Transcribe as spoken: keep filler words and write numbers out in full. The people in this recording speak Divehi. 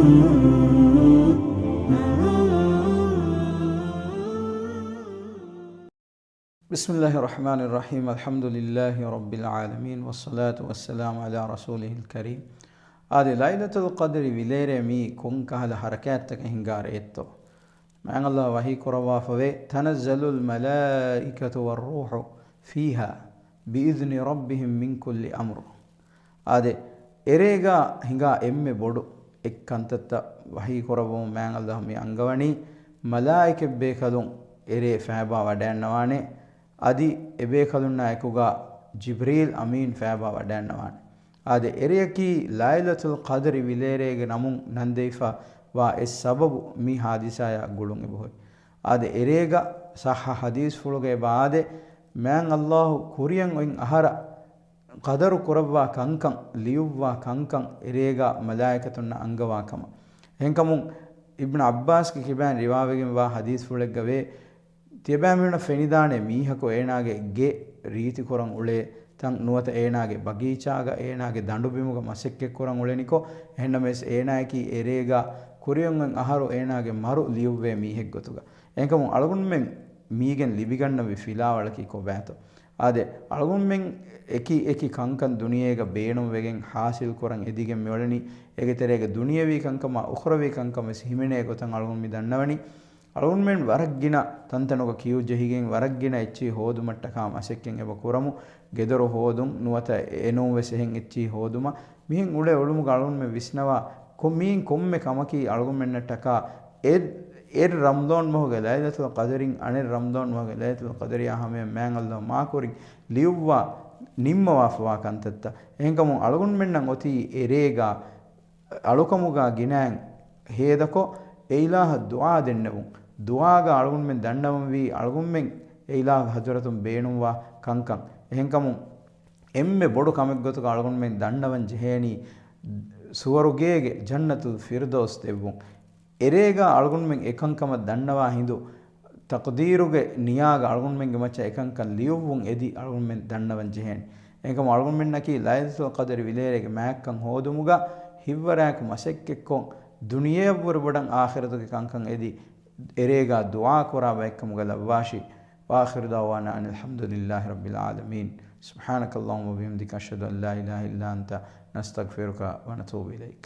بسم الله الرحمن الرحيم. الحمد لله رب العالمين، والصلاة والسلام على رسوله الكريم. އާދެ، ލައިލަތުލް ޤަދްރި ވިލޭރޭ މީ ކޮން ކަހަލަ ހަރަކާތްތަކެއް ހިނގާ ރެއެއްތޯ؟ މާތް ﷲ ވަޙީ ކުރައްވާފަވޭ، تنزل الملائكة والروح فيها بإذن ربهم من كل أمر. އާދެ، އެރޭގަ ހިނގާ އެންމެ ބޮޑު އެއް ކަންތައްތައް ވަޙީ ކުރައްވަމުން މާތް ﷲ މި އަންގަވަނީ، މަލާއިކަތްބޭކަލުން އެރޭ ފޭބާ ވަޑައިގަންނަވާނެ. އަދި އެބޭކަލުންނާ އެކުގަ ޖިބްރީލް އަމީން ފޭބާ ވަޑައިގަންނަވާނެ. އާދެ، އެރެއަކީ ލައިލަތުލް ޤަދްރި ވިލޭރޭގެ ނަމުން ނަންދެވިފަ ވާ އެއް ސަބަބު މި ހާދިސާޔާ ގުޅުން އެބަހުރި. އާދެ، އެރޭގަ ޞައްޙަ ޙަދީޘްފުޅުގަ އެބަ އާދެ، މާތް ﷲ ކުރިއަށް އޮތް އަހަރަށް ޤަދަރު ކުރައްވާ ކަންކަން، ލިޔުއްވާ ކަންކަން އެރޭގަ މަލާއިކަތުންނަށް އަންގަވާ ކަމަށް. އެހެންކަމުން އިބްނު ޢައްބާސްގެ ކިބައިން ރިވާވެގެން ވާ ޙަދީޘްފުޅެއްގަ ވޭ، ތިޔަބައިމީހުންނަށް ފެނިދާނެ މީހަކު އޭނާގެ ގެ ރީތިކުރަން އުޅޭ ތަން ނުވަތަ އޭނާގެ ބަގީޗާގަ އޭނާގެ ދަނޑުބިމުގަ މަސައްކަތްކުރަން އުޅެނިކޮށް، އެހެންނަމަވެސް އޭނާއަކީ އެރޭގަ ކުރިއަށް އޮތް އަހަރު އޭނާގެ މަރު ލިޔުއްވޭ މީހެއްގޮތުގަ. އެހެންކަމުން އަޅުގަނޑުމެން މީގެން ލިބިގަންނަވި ފިލާވަޅަކީ ކޮބާތޯ؟ އާދެ، އަޅުގަނޑުމެން އެކި އެކި ކަންކަން ދުނިޔޭގަ ބޭނުންވެގެން ޙާޞިލްކުރަން އެދިގެން މިއުޅެނީ، އޭގެ ތެރޭގަ ދުނިޔަވީ ކަންކަމާ އުޚްރަވީ ކަންކަން ވެސް ހިމެނޭ ގޮތަށް އަޅުގަނޑު މި ދަންނަވަނީ. އަޅުގަނޑުމެން ވަރަށް ގިނަ ތަންތަނުގަ ކިޔޫ ޖެހިގެން ވަރަށް ގިނަ އެއްޗެހި ހޯދުމަށްޓަކާ މަސައްކަތް އެބަ ކުރަމު، ގެދޮރު ހޯދުން ނުވަތަ އެނޫން ވެސް އެހެން އެއްޗެހި ހޯދުމަށް މިހެން އުޅޭ އުޅުމުގަ އަޅުގަނޑުމެން ވިސްނަވާ، ކޮ-، މީން ކޮންމެ ކަމަކީ އަޅުގަނޑުމެންނަށްޓަކާ އެ-، އެއް ރަމްޟާން މަހުގެ ލައިލަތުލް ޤަދްރިން އަނެއް ރަމްޟާން މަހުގެ ލައިލަތުލް ޤަދްރިއާ ހަމަޔަށް މާތް ﷲ މާކުރިން ލިޔުއްވާ ނިންމަވާފަވާ ކަންތައްތައް. އެހެންކަމުން އަޅުގަނޑުމެންނަށް އޮތީ އެރޭގަ އަޅުކަމުގަ ގިނައިން ހޭދަކޮށް، އެ އިލާހަށް ދުޢާ ދެންނެވުން. ދުޢާގަ އަޅުގަނޑުމެން ދަންނަވަންވީ އަޅުގަނޑުމެން އެ އިލާހު ޙަޟްރަތުން ބޭނުންވާ ކަންކަން. އެހެންކަމުން އެންމެ ބޮޑު ކަމެއްގޮތުގަ އަޅުގަނޑުމެން ދަންނަވަން ޖެހޭނީ، ސުވަރުގޭގެ ޖަންނަތުލް ފިރްދައުސް ދެއްވުން. އެރޭގަ އަޅުގަނޑުމެން އެކަންކަމަށް ދަންނަވާ ހިނދު، ތަޤްދީރުގެ ނިޔާގަ އަޅުގަނޑުމެންގެ މައްޗަށް އެކަންކަން ލިޔުއްވުން އެދި އަޅުގަނޑުމެން ދަންނަވަން ޖެހޭނެ. އެހެންކަމުން އަޅުގަނޑުމެންނަކީ ލައިލަތުލް ޤަދްރި ވިލޭރޭގެ މާތްކަން ހޯދުމުގަ ހިތްވަރާއެކު މަސައްކަތްކޮށް، ދުނިޔެއަށްވުރެ ބޮޑަށް އާޚިރަތުގެ ކަންކަން އެދި، އެރޭގަ ދުޢާ ކުރާ ބައެއްކަމުގަ ލައްވާށި. وآخر دعوانا أن الحمد لله رب العالمين. سبحانك اللهم وبحمدك، أشهد أن لا إله إلا أنت، نستغفرك ونتوب إليك.